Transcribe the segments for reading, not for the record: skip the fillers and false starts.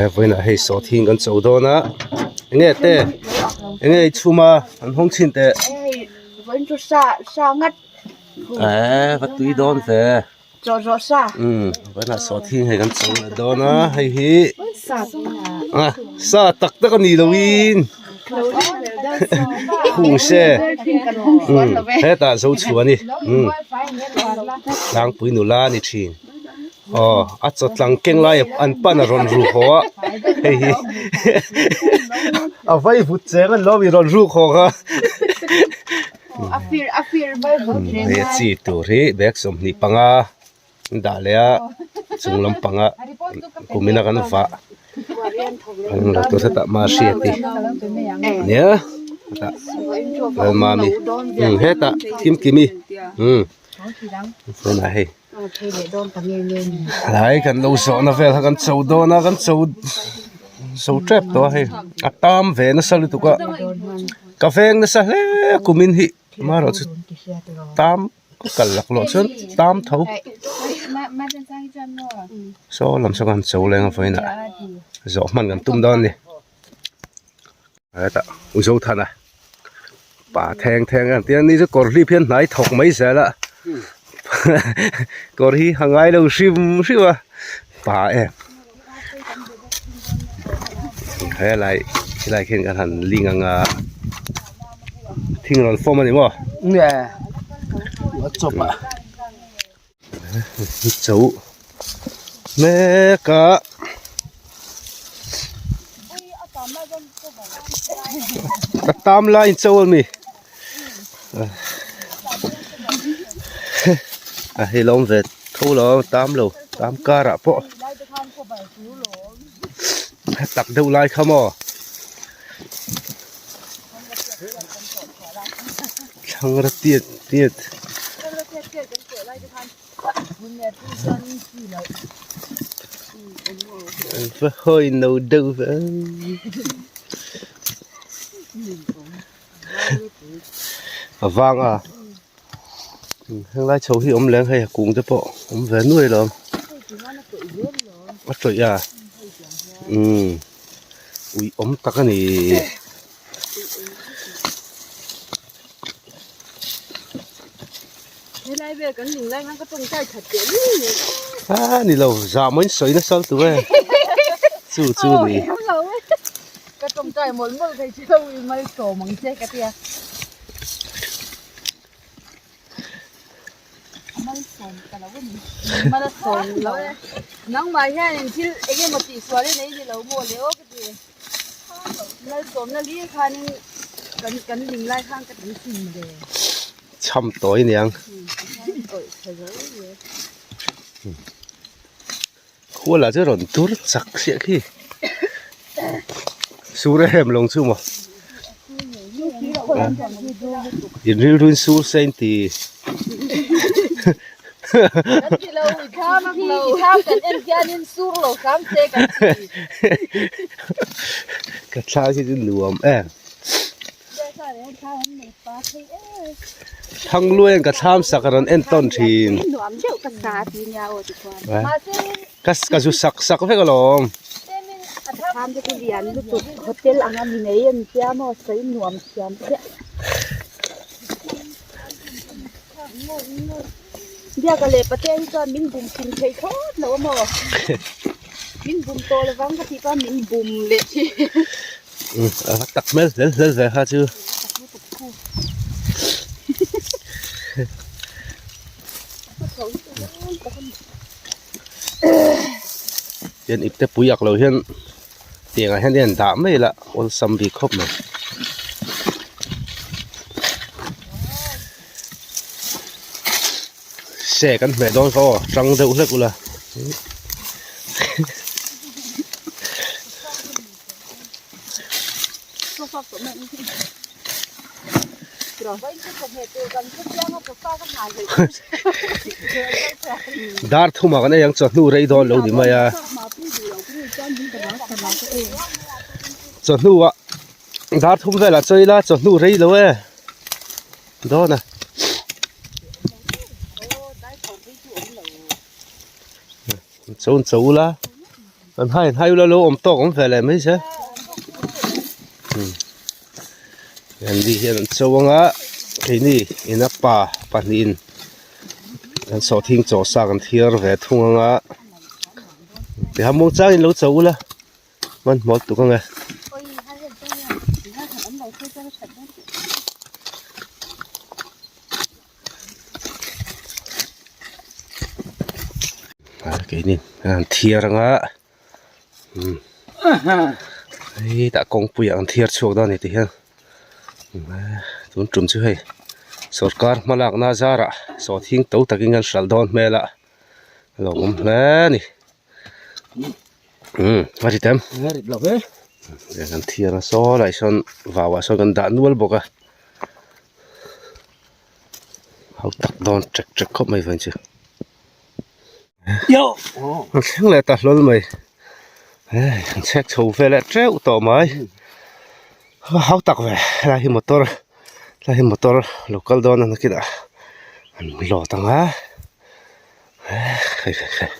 He vawiinah hei sawhthing kan cho dawn a enge te enge i chhum a an hawng chhin teh eh va tui dawn ve vawiinah sawhthing hei kan cho leh dawn a hei hi sa tak tak a ni lo in khung se hetah zo chhuah a ni tlangpui nula a ni thin. Aw a chaw tlang keng lai an pan a rawn ruk haw a hei hi a vai vut cheng an lo mi rawn ruk haw kha hei a chi tur hi bag 25 an dah leh a chung lampanga kumina kan vah an lo tur hetah mahriati nia hetah lalmami hetah thimkimi tunah hei tlai kan lo zawhna vel kha kan cho dawn a kan cho zo tep tawh a hei a tam ve nasa lutuk a ka veng nasa hle kumin hi amaherawh chu tam ka kal laklawh chuan tam tho saw lam saw kan cho leng a vawiinah zawh hman kan tum dawn a ni. Hetah u Zothana pa theng theng a tia ni chu kawr hlip hian hnai thawk mai zel a kawr hi a ngai lo hrim hrim a pa em helai helai khian kan han ling ang a thing rawn fawm a ni maw nge a chawp a cho mek a ka tam lai in cho ami a hei lo awm ve tho lo a tam lo tam karah pawh tak deuh lai kha maw Thlangra tiat tiat. Va hawi no deuh ve. A vang a. Heng lai chho hi awm leng hei a kung te pawh awm ve nuai lo. A tawih a. Umm ui awm tak a ni. Helai vel kan ning lai khan ka tawngtai that teh lui ni. A ni lo zah mawiin sawi nasa lutuk e. Chu chu ni. Ka tawngtai mawlh mawlh thei chu lo i malsawm ang che ka tia. Malsawm ta lo a ni. Malsawm lo. Nangmah hianin thil eng emaw tihsual i nei ni lo maw le aw ka ti. Malsawmna lir khanin kan kan ling lai khan ka tui thin ve. Chham tawi niang. Khua lah chu rawn tur chak chiah khi. Sur em lawng chu maw. In rilruin sur se in ti. Kan ti lo i thlam hi i thlam kan en hianin sur lo hram se kan ti. Ka thla hi chu nuam em. Thangluaiin ka thlam sak a rawn en tawn thin. Ka ka zu sak sak vek alawm. Biaka leh Patea hi chuan min bum thin thei thlawt lo a maw? Min bum tawh lo vang ka tih chuan min bum leh thin. A va tak hmel hlel hlel ve kha chu. Hian ipte pui ak lo hian tiangah hian a dah mai la awlsam bik khawp mai. Se kan hmeh dawn kha aw tang deuh hlek ula. Dar thum ah kan ei ang chawhnu rei dawn lo ni mai a. Chawhnu ah dar thum velah chaw ila chawhnu rei lo e. Dawn a. Chaw chaw ula. An hai an hai ula lo awm tawk awm ve leh mai se. Anni hian an cho anga keini ina pa pahnihin an sawhthing chaw sa kan thiar ve thung anga tihian muangchangin lo cho ula hmanhmawh tuk ang e. Keini an thiar anga hei tah kawngpui ah an thiar chhuak dawn a ni ti hian tun tum chu hei sawrkar hma lakna zarah sawhthing to takin an hralh dawn hmel a a lo awm hle a ni a rit em an thiar a saw lai sawn vau ah sawn kan dah nual bawk a. Hau tak dawn ṭek ṭek khawp mai vawiin chu. An thleng leh ta hlawl mai. Hei an chhek chho ve leh teuh tawh mai. Hau tak ve helai hi motor helai hi motor lo kal dawn a nakinah an lawt ang a. Hei hei hei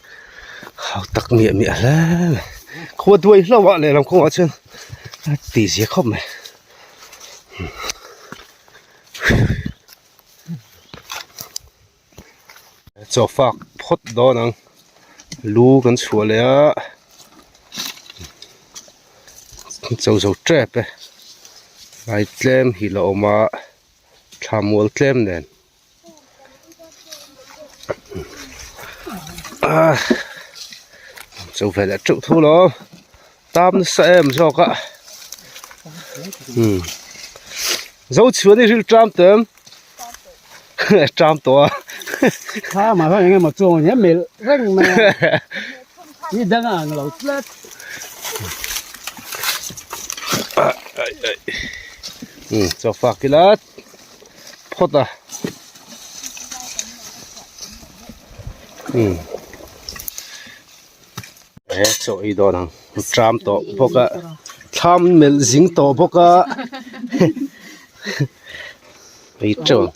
hau tak miah miah hle mai. Khua duai hlauh a lehlam kawngah chuan a ti zia khawp mai. Chaw fak phawt dawn ang lu kan chhuah leh a cho zo tep e lai tlem hi la awm a thla mual tlem nen ah cho ve leh teuh thu lo tam nasa em zawk a umm zo chhuan hi ril tram tawh em tram tawh a kha mah hian eng emaw chuang ania melh reng mai a ni dang a ang lo tlat umm chaw fak ila phawt a umm he chaw ei dawn ang tram tawh bawk a thlam melh zing tawh bawk a ei teuh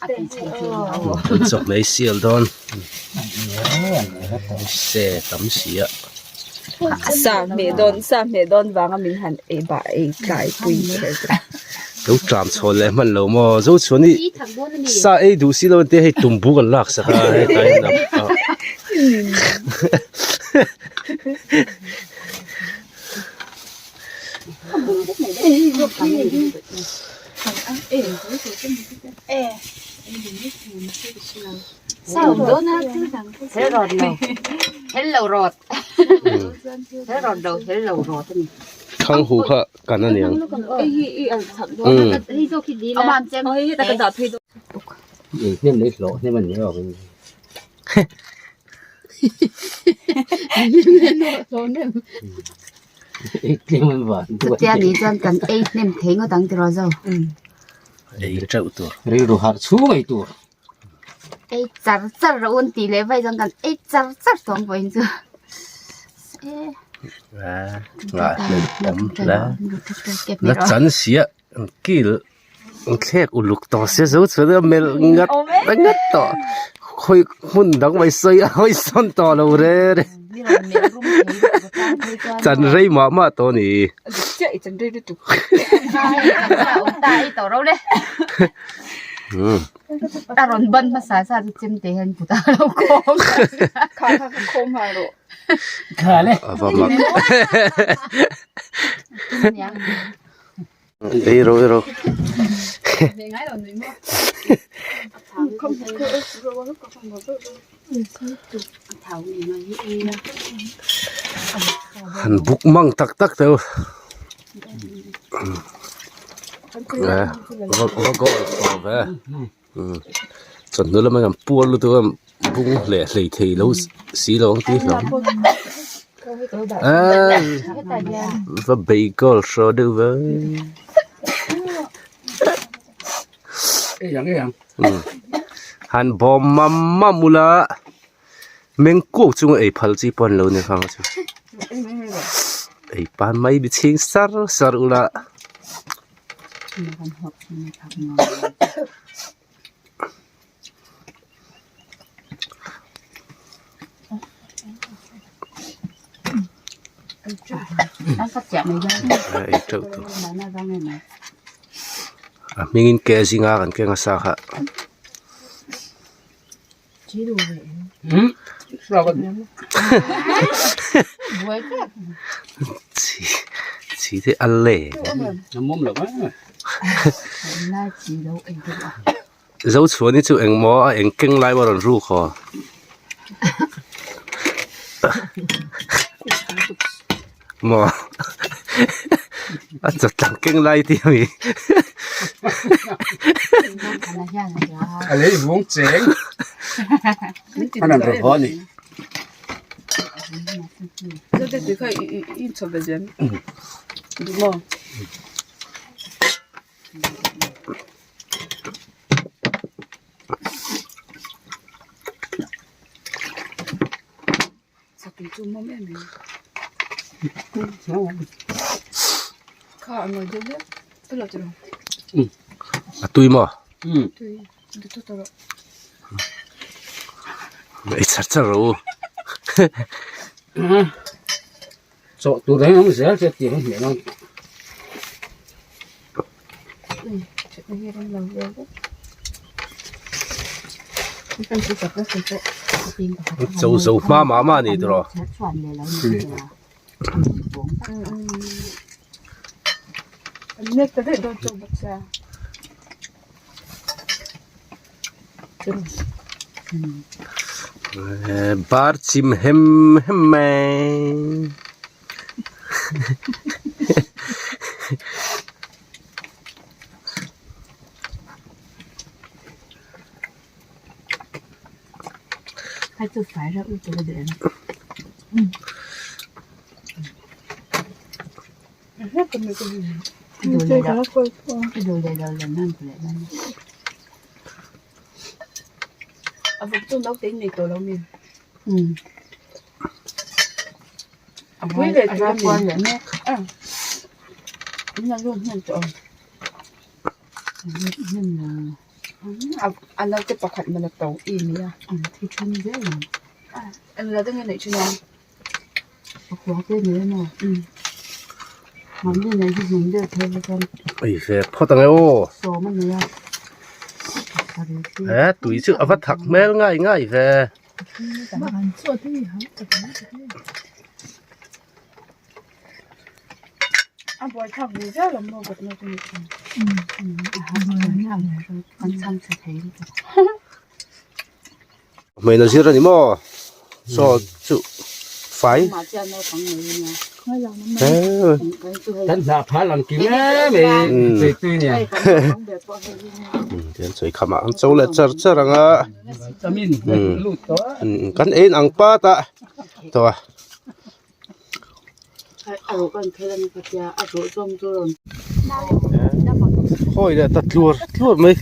ang chawhmeh ei sial dawn se tam si a. Sa hmeh dawn sa hmeh dawn vanga min han ei bah ei tlai pui kher chu. Lo tram chhawn leh hman lo maw zo chuan i sa ei duh si lo te hei tumbu kan lak sak a hetah hian a Thang hu kha kan a niang. Chutia ni chuan kan ei hnem thei ngawt ang tiraw zo. Ei teuh tur. Rilru harh chhung ei tur. Ei char char rawh un tih leh vai chuan kan ei char char tawng pawhin chu. La chan sia kil thlek uluk tawh sia zo chuan a melh ngat ngat tawh khawi hmun dang mai sawi a hawi sawn tawh lo re re chan rei mah mah tawh a ni. A rawn ban hmasa sa chu chemte hian kut a lo khawm Kha kha kha khawm ha rawh. Kha le. A va mak. Ei ro ei ro. Han buk mang tak tak teu. Va goal tawh ve chawhnu lama hian puar lutuk a bung hleh hlei thei lo si lo ang tih hlauh eee va bei goal hraw deuh ve han bawm mam mam ula meng kuau chunga ei phal chi pawh an lo ni khang chu ei pan mai bi chhing sar sar ula. Ei teuh tur. A hmingin ke zinga kan keng a sa kha. Chi te a le. Zochhuani chu engmaw a eng keng lai maw a rawn ruk haw. Maw a chawtlang keng lai tih a mi. A lei vung cheng a rawn rawh haw a ni. A tui maw? Ei char char rawh u. Chawh tur reng ang zel che tih ang hmel ang. Cho zo hma mah mah a ni tawh. Bar chim hem hem mai. Ei ve phawt ang e aw he tui chu a va thak hmel ngai ngai ve. Hmeichhe zir a ni maw chaw chu fai Kan hlah phah lang kim em em tui nia tian sawi kham ah an cho leh char char ang a kan ein ang pat a tawh a. Khawi leh ta tluar tluar mai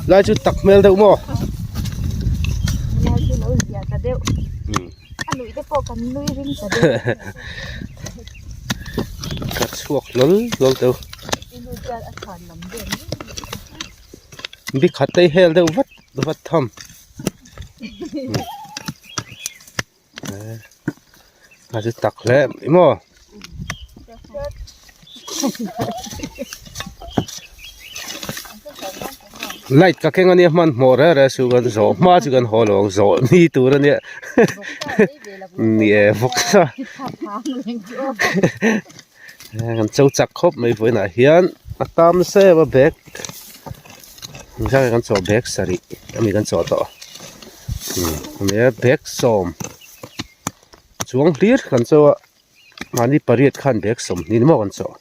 lai chu tak hmel deuh maw ka chhuak hlawl hlawl deuh bikhat te hi hel deuh vat vat tham. A chu tak hle mai maw. Light ka keng ania hmanhmawh reng reng chu kan zawh hma chu kan haw lo ang zawh ni tur ania ni e vawksa kan cho chak khawp mai vawiinah hian a tam nasa em a bag kan chawh bag sarih ami kan chawh tawh. Nia bag sawm chuang hlir kan chaw a mahni pariat khan bag 20 ni maw kan chawh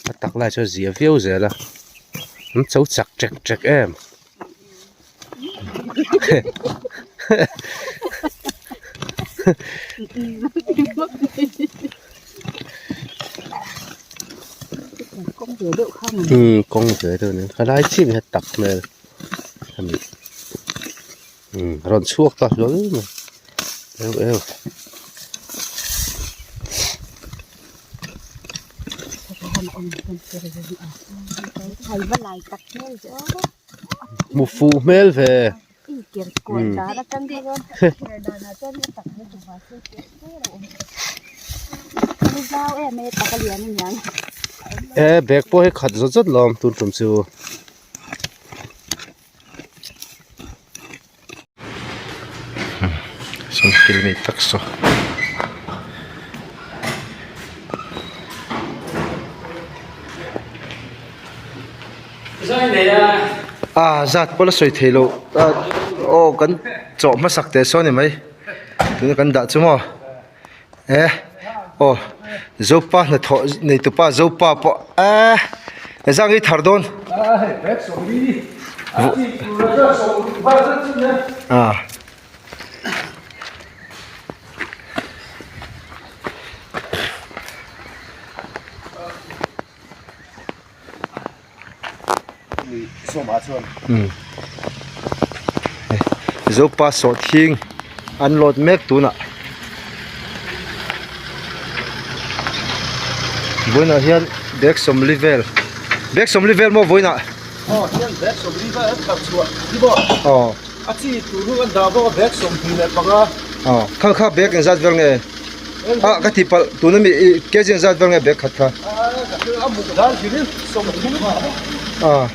a tak lai chuan zia viau zel a an cho chak ṭek ṭek em. Kawng ve deuh a ni helai chiah hi a tak hmel a ni. Umm a rawn chhuak ta hlawl mai eu eu. Hmu fuh hmel ve. Umm. E bag pawh hi khat zawt zawt lawm tun tum chu. Sawmkil nei tak saw. A zat pawh la sawi thei loh aw kan chawh hmasak teh sawn a ni mai tuna kan dah chu maw e aw zopa hnathawh nei tupa zopa pawh e zang hi thar dawn a. Zopa sawhthing an load mek tunah vawiinah hian bag sawmli vel bag sawmli vel maw vawiinah aw hian bag sawmli vel an thar chhuah hi maw aw a chi tur hnung an dah bawk a bag 25 aw kha kha bag engzat vel nge. Ah ka tihpalh tuna mi ih kg ang zat vel nge bag khat kha. Ah.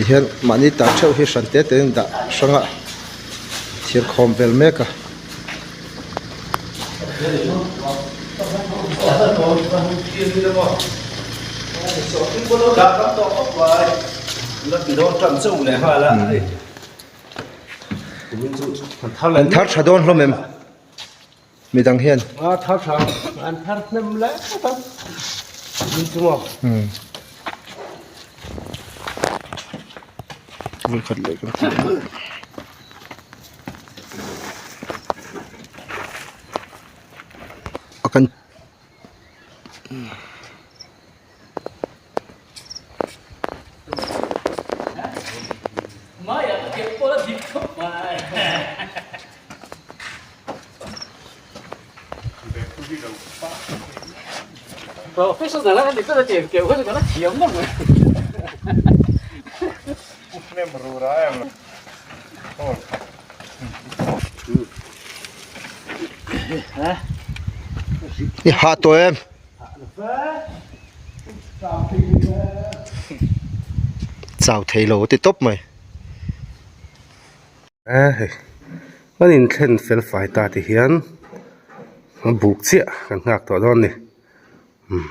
Ti hian mahni ta theuh hi hran te te in dah hrang a thir khawm vel mek a. An thar tha dawn hlawm em midang hian. Vawikhat leh kan tih ang. A kan I hah tawh em? Chau thei lo ti tawp mai. A hei kan inthlen fel fai ta ti hian a buk chiah kan nghak tawh dawn a ni. Umm.